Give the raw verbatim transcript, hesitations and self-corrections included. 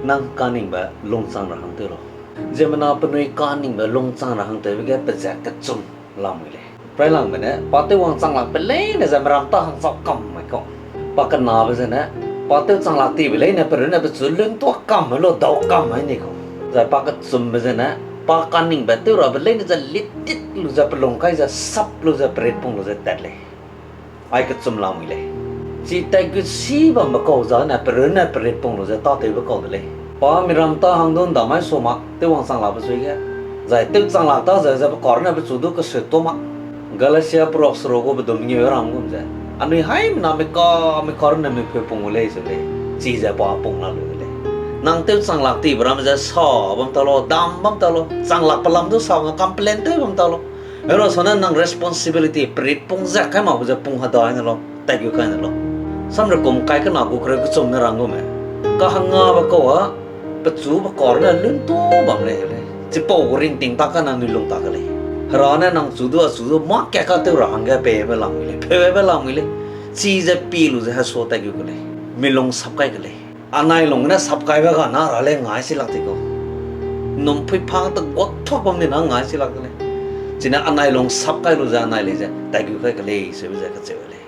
Nang kaningbe lungchang ra hang tew lau. Ziemmena penui kaningbe lungchang ra hang tewbe ge pezat kechum lamui lei. Railangbe ne, pa tewwang chang lakbe leine ze meram tâ hang chau kam mai kau. Pa kenabe zene, pa tew chang lak tibe leine perunne pechu lun tuâ kam mai lu, dau kam mai ni kau. Zai pa kechumbe zene, pa kaningbe tew rabe leine ze litit lu ze pelung kai ze sap lu ze peritpung lu ze tat lei. Ai kechum lamui lei. Chi tatgut si bambe kau zane perunne peritpung lu ze tâtewbe kau de lei. Pa miram tâ hang du ndamai su mak, tewwang chang lakbe sui ge. Zai tew chang lak tâ ze ze pe karne pechu du kesut tuâ mak. Galatia perok seruk gu pedum ngeu ram gum ze, anui haimena mi ka, mi karne mi peu pung gu lei seu lei. Chize pa pung la lu de lei. Nang tew chang lak tibe ramme ze sa bam ta lau, dam bam ta lau, chang lakbe lam du sa bam, complain tew bam ta lau. Hera sane nang responsibility peritpung ze kai makbe ze pung hedai ne lau, tatgu kai ne lau. Samrekum kai kena gu kereu kechum ne rang gu me. Kahangabe kau a, pechu pe karne lun tuâ bam lei lei. Chipau gu ringting ta ka nangnui lung ta ke lei. Hera ne nang chu du a chu du mâ ka ka tew ra hangge pebe lamui lei, pebe lamui lei. Chize pi lu ze hesua tatgu ke lei. Mi lung sap kai ke lei. Anai lung gene sap kaibe ga na ra lei ngai si lak ti kau. Num pui phang te guak thuak bam di na ngai si lak de lei. Chine anai lung sap kai lu ze anai lei ze tatgu kai ke lei, seube ze kacheu lei.